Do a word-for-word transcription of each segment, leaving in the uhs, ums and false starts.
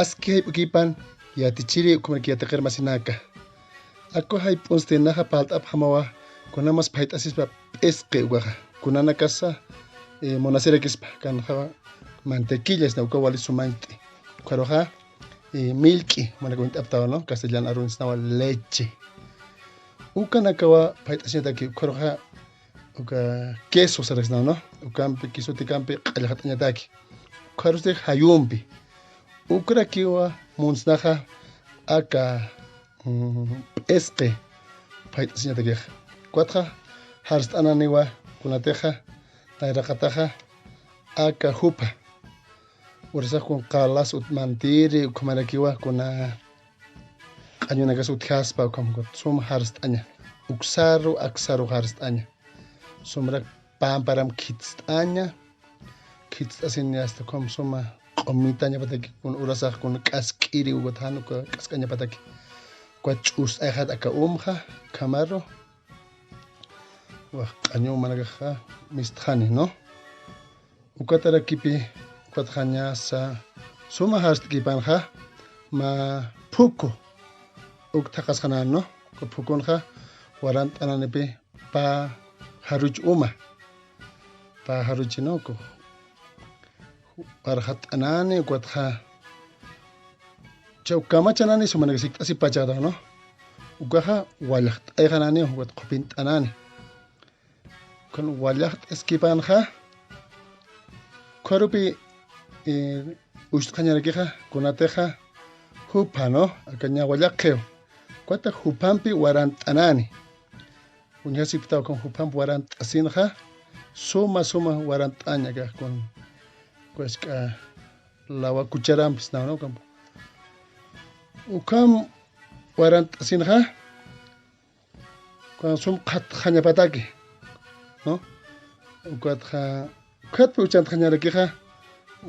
Aski jayp'ukipan yatichiri ukhamaraki yatiqir masinaka. Aku jayp'unsti naxa parlt'apxamawa kunamas phayt'asispa p'isqi ukaxa. Kunanakasa, eh, munasirakispa, kanxa mantequilla sna uka wali sumañt'i. Ukharuxa, eh, millk'i, jumanaka uñt'aptawa, ¿no? Castellano aruntsnawa leche. Ukanakawa phayt'asiñataki, ukharuxa uka queso saraksnawa, ¿no? Ukampi, quesotikampi q'allxat'añataki. Ukharusti jayumpi. Ukrakiwa muntsnaxa aka, mm, p'isqi phayt'asiñatakixa. Ukatxa jarst'ananiwa kunatixa, nayraqataxa aka jupa. Urasax kun qalas utmantiri, ukhamarakiwa kuna q'añunakas utjaspa, ukham sum jarst'aña. Uksaru, aksaru jarst'aña. Sumrak pamparam khitst'aña. Khitst'asin hasta ukham suma q'umitañapataki, kun urasax kun k'ask'iri ukat jan uka k'ask'añapataki. Ukat ch'ust'ayxat aka umxa, ukhamaru. Wax q'añu jumanakaxa mistxani, ¿no? Ukatarakipi, ukatxa ñasa suma jarst'kipanxa, mä phuku uk thaqasxanan, ¿no? Uka phukunxa warant'ananipi pä jaruch uma. Pä jaruchi, ¿no? Uka warxat'anani, ukatxa chawkamachanani, sumanaka sikt'asipachata, ¿no? Ukaxa wallaxt'ayxanani, ukat qhupint'anani. Kun wallaxt'askipanxa, ukharupi, eh, ucht'xañarakixa, kunatixa jupa, ¿no? Aka ña wallaqxiw. Ukata jupampi warant'anani. Uñjasipktaw kun jupampi warant'asinxa, suma, suma warant'aña aka kun, kusk'a lawa cucharampi sna, ¿no? Ukham, ukham warant'asinxa, ukan sum qhatxañapataki, ¿no? Ukatxa, ukatpi uchantxañarakixa,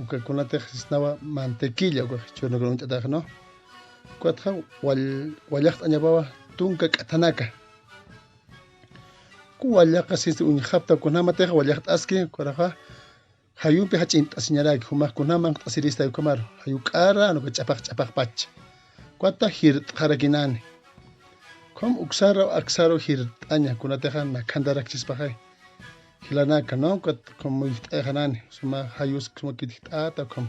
uka kunatix sisnawa mantequilla, uka jichhürnakun uñt'ataxa, ¿no? Ukatxa wal-, wallaxt'añapawa tunka k'athanaka. Uka wallaqa sinsti uñjapta, kunjamatix wallaxt'aski, ukaruxa, jayumpi jach'int'asiñaraki, jumax kunjam manq't'asirista ukhamaru, jayu k'ara, jan uka ch'apaq ch'apaqpach. Ukata jirt'xarakinani. Ukham uksaru, aksaru jirt'aña, kunatixa nakhantarakchispaxay. Jilanaka, ¿no? Ukat ukham muyjt'ayxanani, suma jayus suma kitjt'ata, ukham.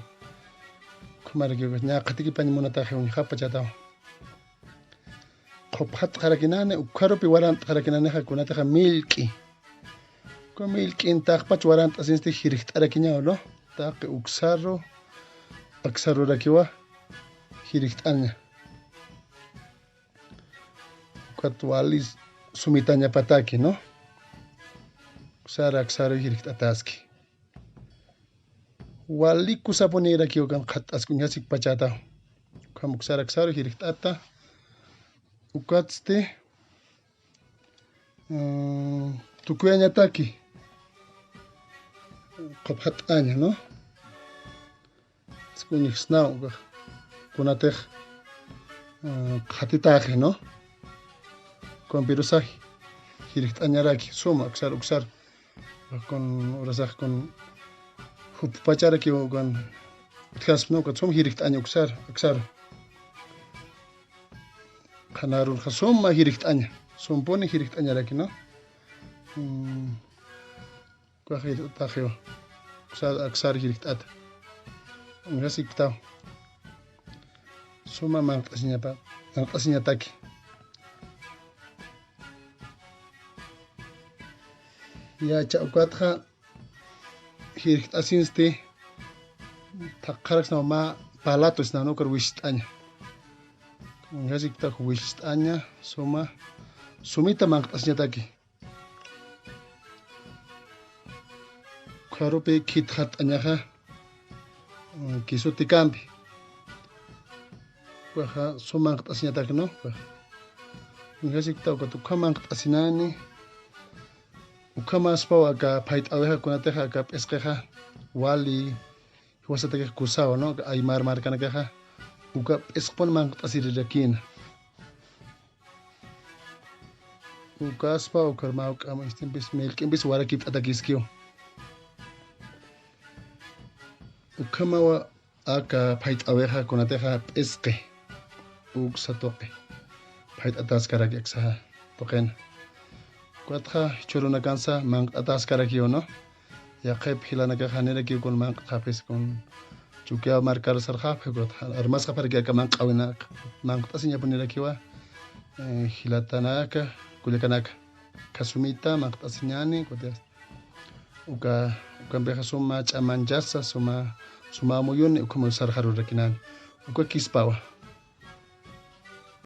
Ukhamaraki ñaqhatikipañ munataxi uñjapachatawa. Qhupxatxarakinani, ukharupi warant'xarakinanixa kunatixa millk'i. Uka millk'in taqpach warant'asinsti jirjt'arakiñawa, ¿no? Taqi uksaru, aksarurakiwa jirjt'aña. Ukat wali sumitañapataki, ¿no? Uksaru, aksaru jirjt'ataski. Wali kusapunirakiw ukan qhatt'aski uñjasikpachata. Ukham uksaru aksaru jirjt'ata. Ukatsti, mm, tukuyañataki. Qhupxat'aña, ¿no? Uñjsnaw ukax. Kunatix, mm, qhatitaxi, ¿no? Ukampirusax jirjt'añaraki, suma, uksar, uksar. Kun urasax kun jup'pacharakiw kun utjaspa, ¿no? Ukat sum jirjt'aña uksar, uksar. Qhanarunxa suma jirjt'aña, sumpuni jirjt'añaraki, ¿no? Mm, ukax jirjt'ataxiw. Uksar, aksar jirjt'ata. Uñjasiktaw. Suma manq't'asiñapa, manq't'asiñataki. Yacha ukatxa jirjt'asinsti, thaqharaksnaw mä palato sna, ¿no? Ukar wist'aña. Uñjasiktax wist'aña, suma, sumita manq't'asiñataki. Ukharupi khitxat'añaxa, mm, quesotikampi. Ukaxa sum manq't'asiñatak, ¿no? Ukaxa. Uñjasikta ukat ukham manq't'asinani. Ukhamaspaw aka phayt'äwixa kunatixa aka p'isqixa wali jiwasatakix kusawa, ¿no? Aka aymar markanakaxa uka p'isqpun manq't'asirirakïna. Ukaspa, ukar mä juk'amp istimpis, millk'impis warakipt'atakiskiw. Ukhamawa Aka phayt'äwixa kunatixa p'isqi uksa tuqi phayt'atäskaraki aksa tuqina. Ukatxa jichhürunakansa manq'atäskarakiw, ¿no? Yaqhip jilanakax janirakiw kun manq'txapis, kun Chukiyaw markar sarxapxi, ukatxa armasxapxaraki aka manq'äwinak, manq't'asiñapunirakiwa, eh, jilatanaka, kullakanaka. Aka sumita manq't'asiñäni, ukatix uka, ukampixa suma ch'amanchasa, suma, suma muyuni, ukhamaw sarxarurakinäni. Uka kispawa,